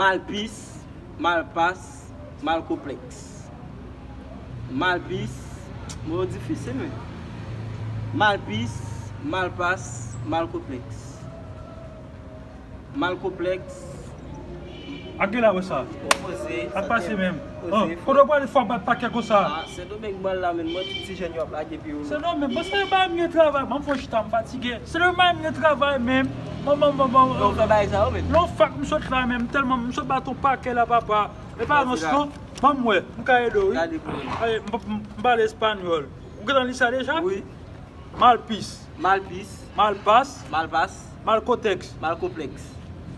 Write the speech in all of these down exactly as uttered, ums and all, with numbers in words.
Malpis, malpas, malkonplèks. Malpis, mo yo difisil, men. Malpis, malpas, malkonplèks. Malkonplèks. Ak gen la wè sa. Poze, ak pase menm. Poze, oh, kote w prale fò bat pakè konsa? Ah, Sendomeng ban la, men mwen tout ti jèn yo ap lage pi yo. Sendomeng, bon, se pa m gen travay, mwen fò chita, m fatige. Sendomeng, m gen travay menm. Bon, bon, bon, bon. Bon, fè bagay sa yo menm. Non, fak m sot la menm, tèlman m sot bat yon pakè la, papa. E pa non, non. Ban m wè, m ka ede w, wi. Gade pou mwen. Ay, m, m, m pale espanyòl. Ou gentan li sa deja? Wi. Malpis. Malpis. Malpas. Malpas. Malkotèks. Malkonplèks.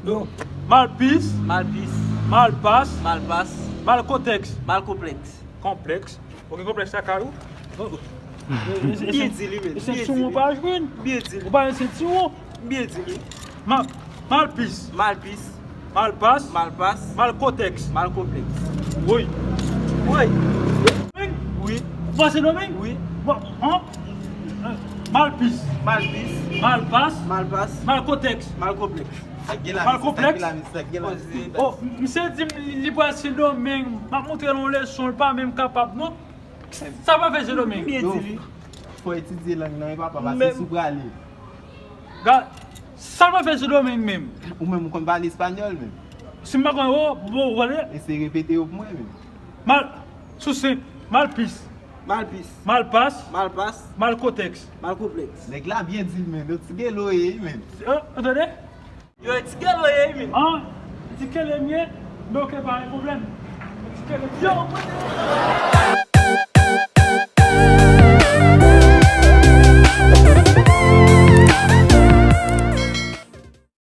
Yo. Malpis. Malpis. Malpas. Malpas. Malkotèks. Malkonplèks. Konplèks. Ou gen konplèks lakay ou? Oh, oh. E, e, e, byen di li menm. E sentiwon pa jwenn. Byen di li. Ou pa gen sentiwon. Byen di li. Ma-, malpis. Malpis. Malpas. Malpas. Malkotèks. Malkonplèks. Woy. Woy. Wi. Ou pa Sendomeng? Wi. Bon, an? Malpis. Malpis. Malpas. Malpas. Malkotèks. Malkonplèks. Malkonplèks? Oh, misye di m li, li pral Sendomeng, m ap montre l yon leson, li pa menm kapab non. Sa pa fè Sendomeng. Byen di li. Fò etidye lang nan, wi, papa, pase sou prale. Gad, sa pa fè Sendomeng menm. Ou menm, ou konn pale espanyòl menm? Si m pa konn, oh, bon, ou pale? Eseye repete yo pou mwen menm. Mal, sou senp, malpis. Malpis. Malpas. Malpas. Malkotèks. Malkonplèks. Nèg la byen di l menm, yo ti gelo ye, wi, menm. Oh, ou tande? Yo, e ti gelo ye, wi, menm. Ah, ti gelo m ye? Men oke, pa gen pwoblèm. Ti gelo m ye. Yo, kote?